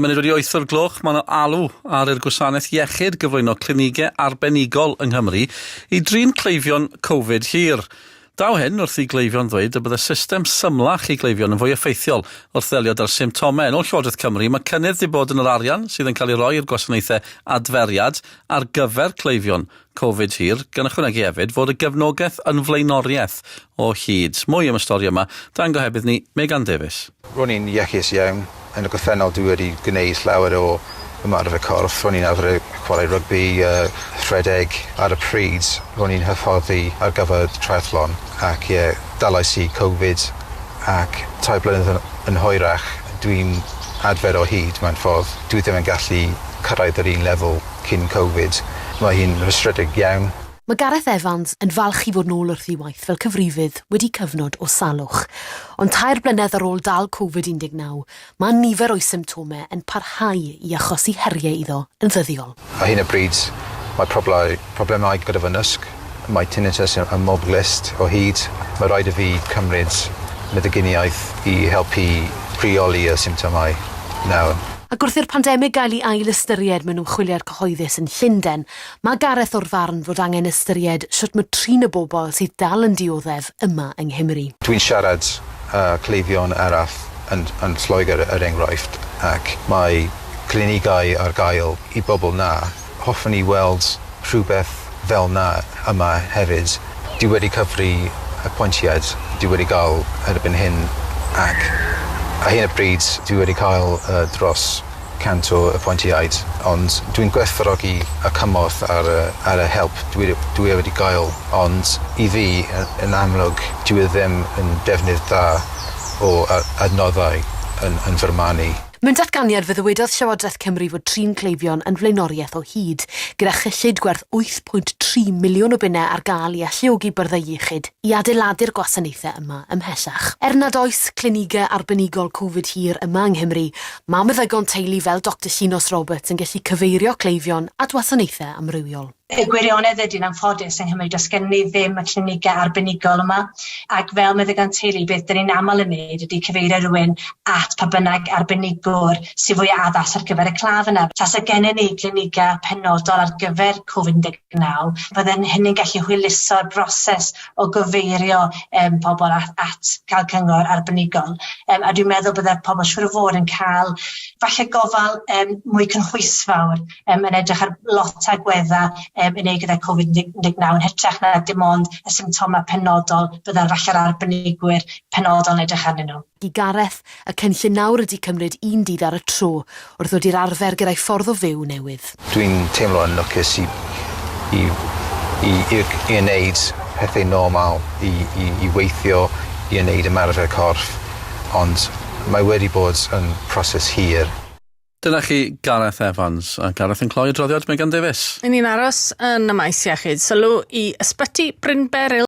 Munud wedi wyth o'r gloch, mae yna alw ar i'r gwasanaeth iechyd gyflwyno clinigau arbenigol yng Nghymru i drin cleifion Covid hir. Daw hyn wrth i gleifion ddweud y bydde system symlach i gleifion yn fwy effeithiol wrth ddelio 'da'r symptomau. Yn ôl Llywodraeth Cymru, mae cynnydd 'di bod yn yr arian sydd yn cael ei roi i'r gwasanaethau adferiad ar gyfer cleifion Covid hir, gan ychwanegu hefyd fod y gefnogaeth yn flaenoriaeth o hyd. Mwy am y stori yma, dan gohebydd ni, Megan Davies. Ro'n i'n iachus iawn. Yn y gorffennol dwi wedi gwneud llawer o ymarfer corff. Ro'n i'n arfer chwarae rygbi, rhedeg. Ar y pryd ro'n i'n hyfforddi ar gyfer triathlon ac ie, dalais i Covid ac tair blynedd yn, yn hwyrach dwi'n adfer o hyd mewn ffordd. Dwi ddim yn gallu cyrraedd yr un lefel cyn Covid. Mae hi'n rhwystredig iawn. Mae Gareth Evans yn falch i fod nôl wrth ei waith fel cyfrifydd wedi cyfnod o salwch. Ond tair blynedd ar ôl dal Covid 19, mae nifer o'i symptomau yn parhau i achosi heriau iddo yn ddyddiol. Ar hyn o bryd mae problemau, problemau gyda fy nysg. Mae tinnitus ym mhob glust o hyd. Mae rhaid i fi cymryd meddyginiaeth i helpu rheoli y symptomau nawr. Ac wrth i'r pandemig gael ei ail-ystyried mewn ymchwiliad cyhoeddus yn Llundain, mae Gareth o'r farn fod angen ystyried shwt mae trin y bobl sydd dal yn dioddef yma yng Nghymru. Dwi'n siarad â cleifion arall yn yn Lloegr er enghraifft ac mae clinigau ar gael i bobl 'na. Hoffwn i weld rhywbeth fel 'na yma hefyd. Dwi wedi cyfri apwyntiad dwi wedi gael erbyn hyn ac ar hyn o bryd dwi wedi cael dros 100 o apwyntiaid ond dwi'n gwerthfawrogi y cymorth a'r ar y help dwi dwi wedi gael ond i fi yn amlwg dyw e ddim yn defnydd da o adnoddau yn yn fy marn i. Mewn datganiad fe ddywedodd Llywodraeth Cymru fod trin cleifion yn flaenoriaeth o hyd, gyda chyllid gwerth 8.3 miliwn o bunnau ar gael i alluogi byrddau iechyd i adeiladu'r gwasanaethau yma ymhellach. Er nad oes clinigau arbenigol Covid hir yma yng Nghymru, mae meddygon teulu fel Doctor Llinos Roberts yn gallu cyfeirio cleifion at wasanaethau amrywiol. Y gwirionedd ydy, yn anffodus, yng Nghymru, does gen ni ddim y clinigau arbenigol yma, ac fel meddygon teulu, beth dyn ni'n aml yn neud ydy cyfeirio rhywun at pa bynnag arbenigwr sydd fwy addas ar gyfer y claf yna. Tasa gennym ni glinigau penodol ar gyfer Covid-19, bydden hynny'n gallu hwyluso'r broses o gyfeirio um, pobl at, at cael cyngor arbenigol. Um, a dwi'n meddwl bydde pobl siŵr o fod yn cael falle gofal um, mwy cynhwysfawr um, yn edrych ar lot agweddau um, i wneud gyda Covid-19 yn hytrach na dim ond y symptomau penodol bydda'r falle'r arbenigwyr penodol yn edrych arnyn nhw. I Gareth, y cynllun nawr ydy cymryd un dydd ar y tro, wrth ddod i'r arfer gyda'i ffordd o fyw newydd. Dwi'n teimlo yn lwcus i i i i i wneud pethau normal, i i i weithio, i wneud ymarfer corff, ond mae wedi bod yn proses hir. Dyna chi Gareth Evans, a Gareth yn cloi adroddiad Megan Davies. Yn ni'n aros yn y maes iechyd. Sylw i Ysbyty Bryn Beryl.